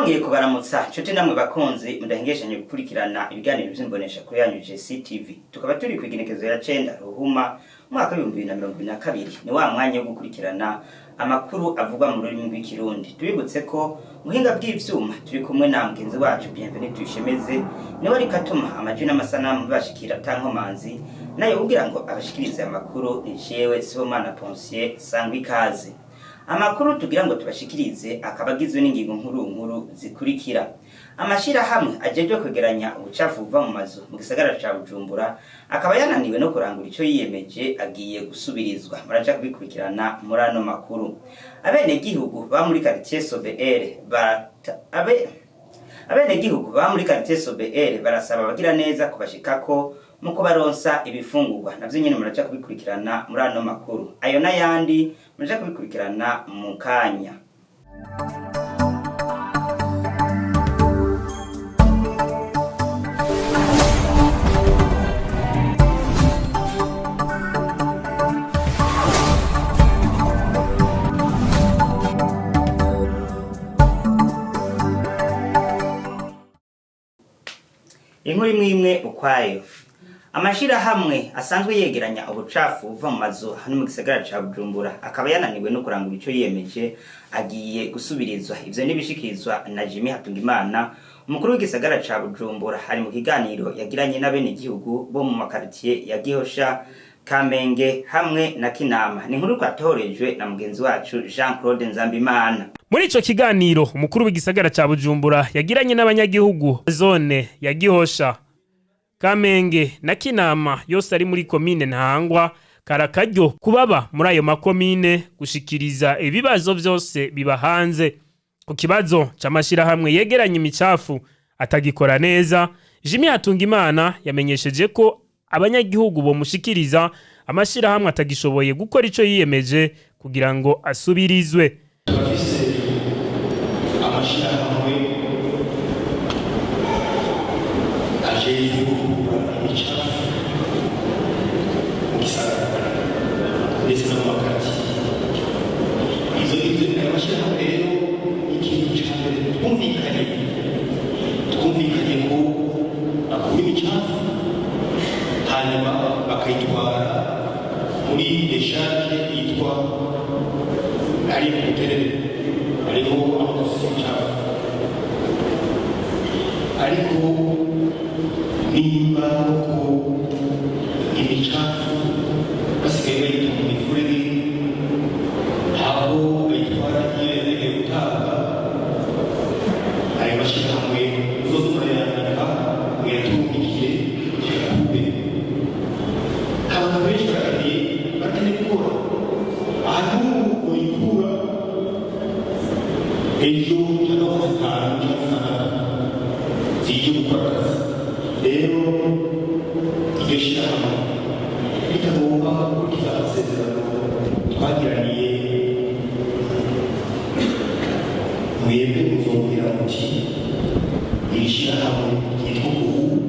Nongeye kubaramutsa nshuti namwe bakunzi mudahengeshanye gukurikirana ibiganiro vy'imbonesha kuri yanyu JCTV. Tukaba turi kw'igenekezo ya 9 Ruhuma umwaka w'2022. Ni wa mwanya wo gukurikirana amakuru avugwa mu rurimi rw'Ikirundi. Tubibutse ko muhinga bw'ivyuma turi kumwe na mugenzi wacu Bienvenue Tuyishemeze, niwe ariko atuma amajwi n'amasanamu bibashikira atankomanzi, nayo kugira ngo abashikirize amakuru ni jewe Sibomana Ponsier. Sangwa ikaze. Amakuru tugira ngo tubashikirize akaba agizwe n'ingingo nkuru nkuru zikurikira: amashirahamwe ajejwe kwegeranya ubucafu buva mu mazu mu gisagara ca Bujumbura akaba yananiwe no kurangura ico yiyemeje, agiye gusubirizwa. Muraja kubikurikirana muri ano makuru. Abenegihugu ba muri quartier Sobr abe abenegihugu ba muri quartier Sobr barasaba abagira neza kubashikako mu kubaronsa ibifungurwa. Navyo nyene muraja kubikurikirana muri ano makuru. Ayo n'ayandi muraja kubikurikirana mu kanya. Inkuru imwe imwe ukwayo. Amashirahamwe asanzwe yegeranya ubucafu buva mu mazu hano mu gisagara ca Bujumbura akaba yananiwe no kurangura ico yiyemeje, agiye gusubirizwa. Ivyo nibishikirizwa na Jimmy Hatungimana, umukuru w'igisagara ca Bujumbura, hari mu kiganiro yagiranye n'abenegihugu bo mu makaritiye ya Gihosha, Kamenge hamwe na Kinama. Ni inkuru twatorejwe na mugenzi wacu Jean Claude Nzambimana. Muri ico kiganiro umukuru w'igisagara ca Bujumbura yagiranye n'abanyagihugu zone ya Gihosha, Kamenge na Kinama, yose ari muri komine Ntahangwa, karakaryo kubaba muri ayo makomine gushikiriza ibibazo vyose biba hanze. Ku kibazo c'amashirahamwe yegeranya imicafu atagikora neza, Jimmy Hatungimana yamenyesheje ko abanyagihugu bomushikiriza amashirahamwe atagishoboye gukora ico yiyemeje kugira ngo asubirizwe. Turafise amashirahamwe ajejwe gukura imicafu mu gisagara ndetse no mu makartiye. Izo ayo mashirahamwe rero, ikintu ca mbere twumvikanye ko bakura imicafu, hanyuma bakayitwara muri décharge yitwa ari mu Buterere, hariho aho dufite imicafu. Ariko nimba koko imicafu basigaye bayita mu mifurege, aho bayitwara iyo yagiye gutabwa, ayo mashyirahamwe muzoze murayandika, muyatumikire, tuyakure. Abantu benshi barakeneye gukora ahantu uyikura ejo cyangwa 5 cyangwa 6 zije gukora akazi. Rero iryo shyirahamwe ritagomba gukurikiza amasezerano twagiraniye, mwebwe muzongera muti iri shyirahamwe ryitwa ubu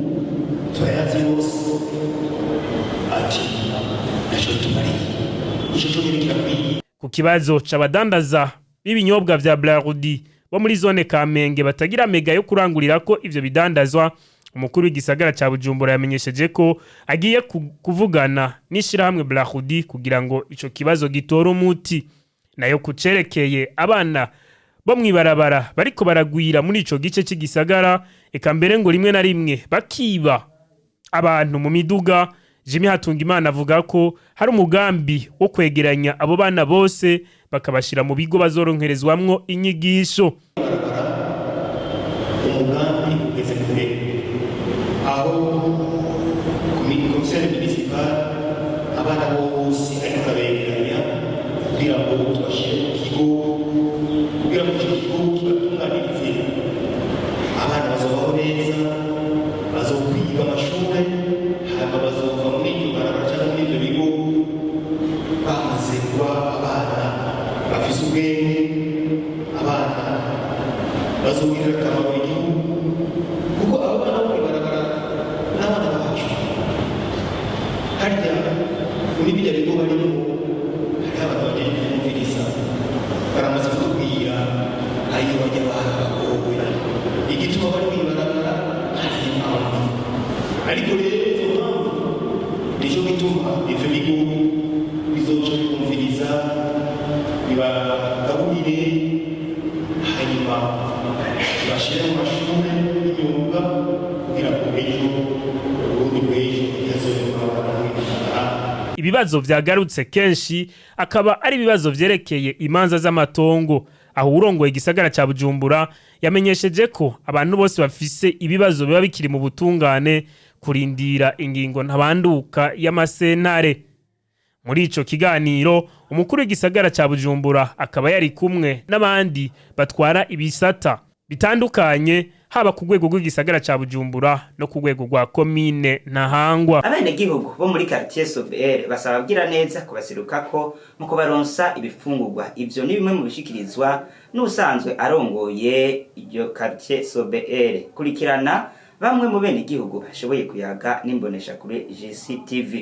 turayazi yose, ati ntacyo tumariye, icyo cyonyine kirakwiye. Ku kibazo c'abadandaza b'ibinyobwa vya Brarudi bo muri zone Kamenge batagira mega yo kurangurirako ivyo bidandazwa, umukuru w'igisagara ca Bujumbura yamenyesheje ko agiye kuvugana n'ishirahamwe Brarudi kugira ngo ico kibazo gitore umuti. Nayo kucerekeye abana bo mw'ibarabara bariko baragwira muri ico gice c'igisagara, eka mbere ngo rimwe na rimwe bakiba abantu mu miduga, Jimmy Hatungimana avuga ko hari umugambi wo kwegeranya abo bana bose bakabashira mu bigo bazoronkerezwamwo inyigisho. Umugambi ugeze kure, aho commissaire municipal abana bose ariko arabegeranya kugira ngo tubashyire mu kigo, kugira ngo icyo kigo kibatunganirize. Abana bazobaho neza, bazokwiga amashure, hanyuma bazova muri iryo barabara cyangwa muri ibyo bigo bamaze kuba abana bafise ubwenge, abana bazogirira akamaro igihugu, kuko abo bana bo mw'ibarabara n'abana bacu. Harya muri bijya bigo barimo hariho abantu bagenda kumviriza, baramaze kutubwira ayo bajya barabagowe. Tubashyire mu mashuri y'imyuga kugira ngo ejo uburundi bw'ejo butazoba. Ibibazo vyagarutse kenshi akaba ari ibibazo vyerekeye imanza z'amatongo, aho urongoye igisagara ca Bujumbura yamenyesheje ko abantu bose bafise ibibazo biba bikiri mu butungane kurindira ingingo ntabanduka y'amasentare. Muri ico kiganiro, umukuru w'igisagara ca Bujumbura akaba yari kumwe n'abandi batwara ibisata bitandukanye, haba ku rwego rw'igisagara ca Bujumbura no ku rwego rwa komine Ntahangwa. Abenegihugu bo muri quartier Sobere basaba abagira neza kubaserukako mu kubaronsa ibifungurwa. Ivyo ni bimwe mu bishikirizwa n'ubusanzwe arongoye iryo quartier Sobere. Kurikirana bamwe mu benegihugu bashoboye kuyaga n'imboneshakure GCTV.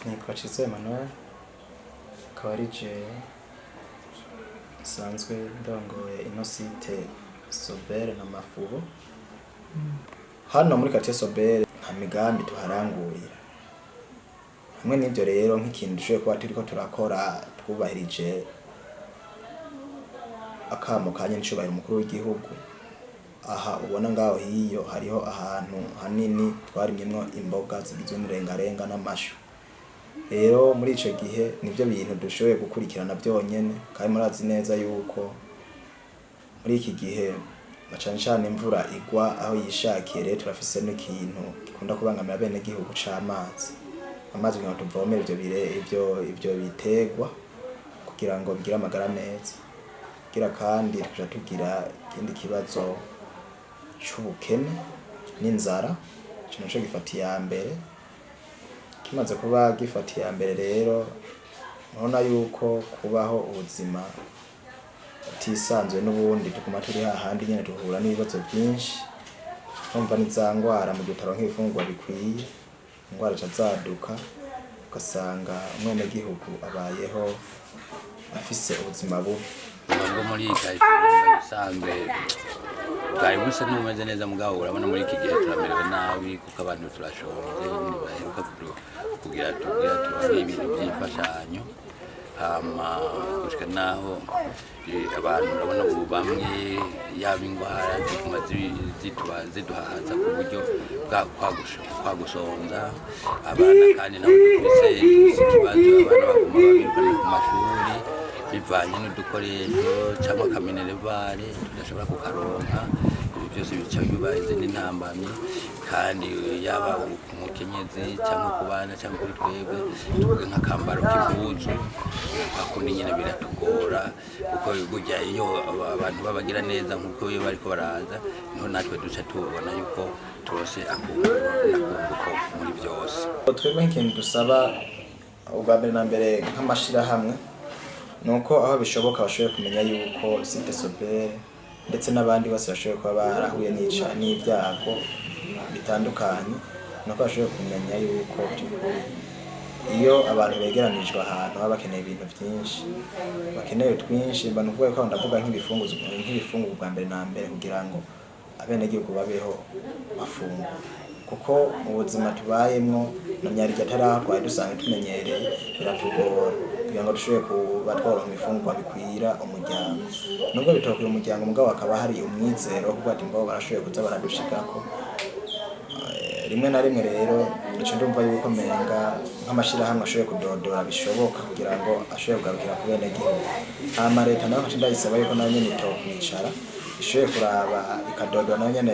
Nitwa Ciza Emmanuel, akaba ari je nsanzwe ndongoye ino site Sobere na Mafubo. Hano muri quartier Sobere nta migambi tuharangurira. Hamwe n'ibyo rero, nk'ikintu dushoboye kuba turiko turakora twubahirije akamo ka nyenicubahiro umukuru w'igihugu, aha ubona ngaho hiyo hariho ahantu hanini twarimyemwo imboga zigizwe n'irengarenga n'amashu. Rero muri ico gihe nivyo bintu dushoboye gukurikirana byonyene, kandi murazi neza yuko muri iki gihe na cane cane imvura igwa aho yishakiye. Rero turafise n'ikintu gikunda kubangamira abenegihugu c'amazi, amazi kugira ngo tuvomere ivyo bire ivyo biterwa kugira ngo bigire amagara meza. Kugira kandi tukaca tugira ikindi kibazo c'ubukene n'inzara, ico naco gifata iya mbere. Kimaze kuba gifata iya mbere rero, murabona yuko kubaho ubuzima utisanzuye n'ubundi tuguma turi hahandi nyene, duhura n'ibibazo byinshi. Urumva ni za ngwara, mu gihe utaronka ibifungurwa bikwiye ingwara zica zaduka, ugasanga umwenegihugu abayeho afise ubuzima bubi. Ubuzima bwo muri iyi karitsiye bisanzwe bwari busa n'ubumeze neza, mugabo urabona muri iki gihe turamerewe nabi kuko abantu turashonje, ntibaheruka kugira tugira turonke ibintu by'imfashanyo. Hama gushika naho abantu urabona ubu bamwe yaba ingwara ziguma ziduhaza ku buryo bwa kwa gusonza abana. Kandi nabo dufise ikibazo, abana baguma babirukana ku mashuri bivanye n'udukoresho cyangwa akaminerivare tudashobora kukaronka. Ibi byose bica biba izindi ntambamyi, kandi yaba ku mukenyezi cyangwa ku bana cyangwa kuri twebwe, tuvuge nk'akambaro k'impuzu kwa kundi nyine biratugora, kuko burya iyo abantu babagira neza nk'uko iyo bariko baraza niho natwe duca tubona yuko turose akunguro n'akunguko muri byose. Twebwe nk'ikintu dusaba ubwa mbere na mbere nk'amashirahamwe ni uko aho bishoboka bashoboye kumenya yuko site Sobere ndetse n'abandi bose bashoboye kuba barahuye n'ica n'ibyago bitandukanye, ni uko bashoboye kumenya yuko by'ukuri iyo abantu begeranijwe ahantu baba bakeneye ibintu byinshi, bakeneye twinshi. Mba nukuvuga ko ndavuga nk'ibifungurwa bwa mbere na mbere kugira ngo abenegihugu babeho bafungura, kuko mu buzima tubayemwo na myarirya atari aho twari dusanzwe tumenyereye, biratugora kugira ngo dushobore kuba tworonka ibifungurwa bikwira umuryango. Nubwo bitokwira umuryango, mugabo hakaba hari umwizero wo kuvuga ati mugabo barashoboye kuza baradushikako rimwe na rimwe. Rero ico ndumva yuko menga nk'amashirahamwe ashoboye kudodora bishoboka kugira ngo ashobore kugarukira ku benegihugu. Hama leta nayo nkaca ndayisaba yuko nayo nyene itokwicara, ishoboye kuraba ikadodora nayo nyene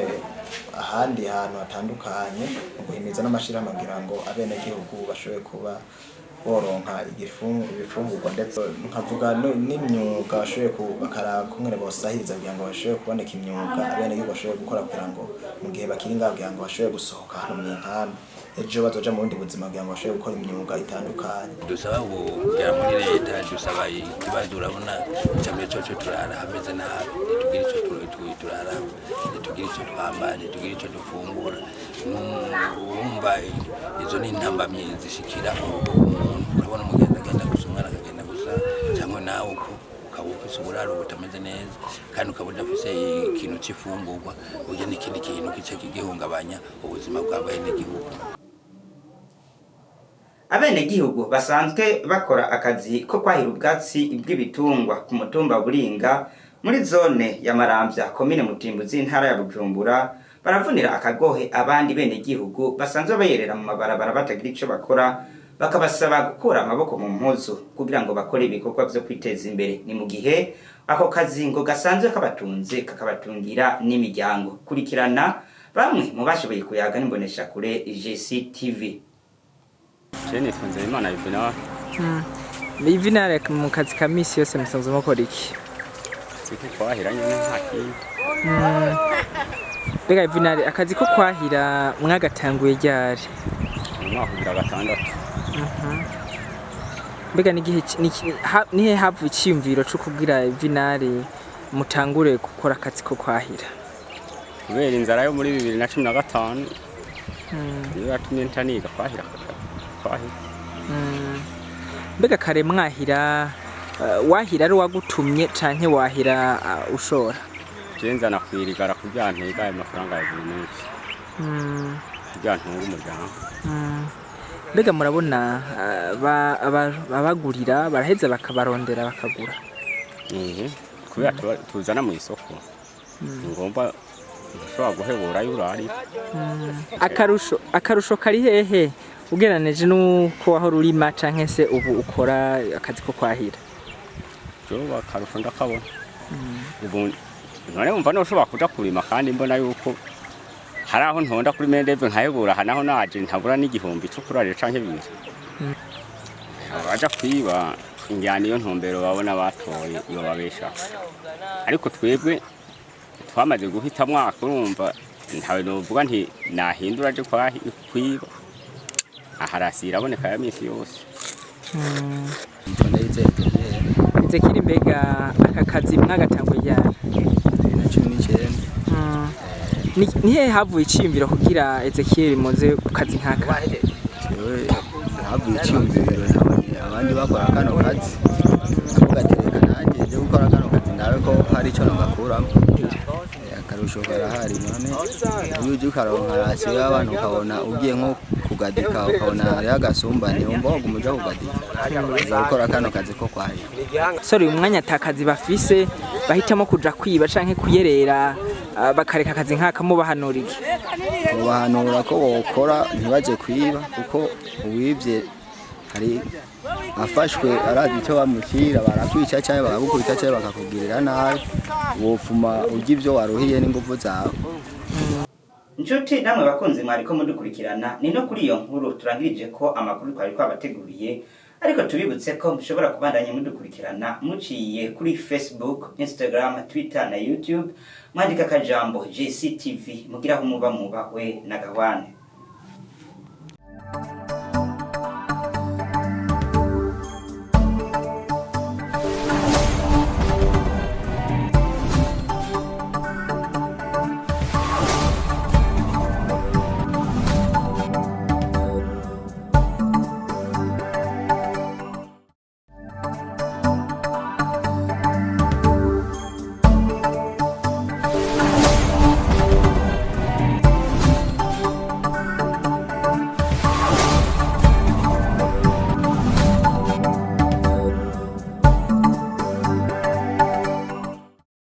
ahandi hantu hatandukanye mu guhimiza n'amashirahamwe kugira ngo abenegihugu bashobore kuba boronka ibifungurwa, ndetse nkavuga n'imyuga bashoboye bakaraba kumwe bosahiriza kugira ngo bashobore kuboneka imyuga abenegihugu bashobore gukora, kugira ngo mu gihe bakiri ngaho, kugira ngo bashobore gusohoka hano mu nkambi ejo bazoja mu bundi buzima, kugira ngo bashobore gukora imyuga itandukanye. Dusaba ubu kugera muri leta, dusaba ikibazo. Urabona icambere coco turara hameze nabi, ntitugira ico turara, ntitugira ico twambara, ntitugira ico dufungura. Urumva izo ni intambamyi zishikira umuntu. Urabona umugenzi agenda gusa, umwana akagenda gusa, cyangwa nawe uko ukaba ufise uburaro butameze neza kandi ukaba udafise ikintu c'ifungurwa, burya n'ikindi kintu kica gihungabanya ubuzima bwa benegihugu. Abenegihugu basanzwe bakora akazi ko kwahira ubwatsi bw'ibitungwa ku mutumba Buringa, Muri zone ya Maramvya, komine Mutimbuzi, intara ya Bujumbura, baravunira akagohe abandi bene gihugu basanzwe bayerera mu mabarabara batagira ico bakora, bakabasaba gukura amaboko mu mpuzu kugira ngo bakore ibikorwa vyo kwiteza imbere. Ni mu gihe ako kazi ngo gasanzwe kabatunze, kakabatungira n'imiryango. Kurikirana bamwe mu bashoboye kuyaga n'imboneshakure GCTV. Je nitwa Nzeyimana Juvenal. Juvenal, mu kazi ka misi yose musanzwe mukora iki? Siko kwahira nyene, nta kindi. Mbega Juvenal, akazi ko kwahira mwagatanguye ryari? Mu mwaka ugira gatandatu. Mbega n'igihe nihe havuye iciyumviro co kugira Juvenal mutangure gukora akazi ko kwahira? Kubera inzara yo muri 2015 niyo yatumye ntaniga kwahira, kwahira. Mbega kare mwahira, wahira ari uwagutumye canke wahira ushora? Je nzana kwirigara kugira ntiga ayo mafaranga ya buri munsi, kugira ntunge umuryango. Mbega murabona abagurira baraheza bakabarondera bakagura? Ehe, kubera tuzana mu isoko, ni ngombwa, ntushobora guhebura ayo urarira. Akarusho kari hehe ugereranije n'uko wahora urima canke se ubu ukora akazi ko kwahira? Jewe akarusho ndakabona ubu. None wumva noshobora kuja kurima kandi mbona yuko hari aho ntonda kuri mendeve nkahebura, aha naho naje ntabura n'igihumbi co kurarira canke bibiri. Abaja kwiba injyana iyo ntumbero babona batoye iyo babeshaho, ariko twebwe twamaze guhita mwaka, urumva ntawe novuga nti nahindura aje kwiba. Aharasi iraboneka ya misi yose. Nitwa Ndayizeye Ezekiel. Ezekiel, mbega aka kazi mwagatanguye ryari? 2019. Nihe havuye iciyumviro kugira Ezekiel muze ku kazi nk'aka? Jewe havuye iciyumviro, nabonye abandi bakora kano kazi, ndavuga ati reka nanjye nje gukora kano kazi ndabe ko hari ico nogakuramo. Akarusho karahari. None iyo uje ukaronka ration y'abantu, ukabona ugiye nko kugadika, ukabona hariho agasumbane, wumva woguma uja kugadika. Uza gukora kano kazi ko kwahira. Sore, uyu mwanya ata kazi bafise, bahitamo kuja kwiba canke kuyerera, bakareka akazi nk'aka, mubahanura iki? Mubahanura ko bokora ntibaje kwiba, kuko uwivye hari afashwe arazi icyo bamukira: barakwica cyangwa bakagukubita cyangwa bakakugirira nabi. Wofuma urya ibyo waruhiye n'inguvu zawe. Nshuti namwe bakunzi mwariko mudukurikirana, ni no kuri iyo nkuru turangirije ko amakuru twari twabateguriye, ariko tubibutse ko mushobora kubandanya mudukurikirana muciye kuri Facebook, Instagram, Twitter na YouTube, mwandika akajambo GCTV. Mugira aho muba mubahwe na gahwane.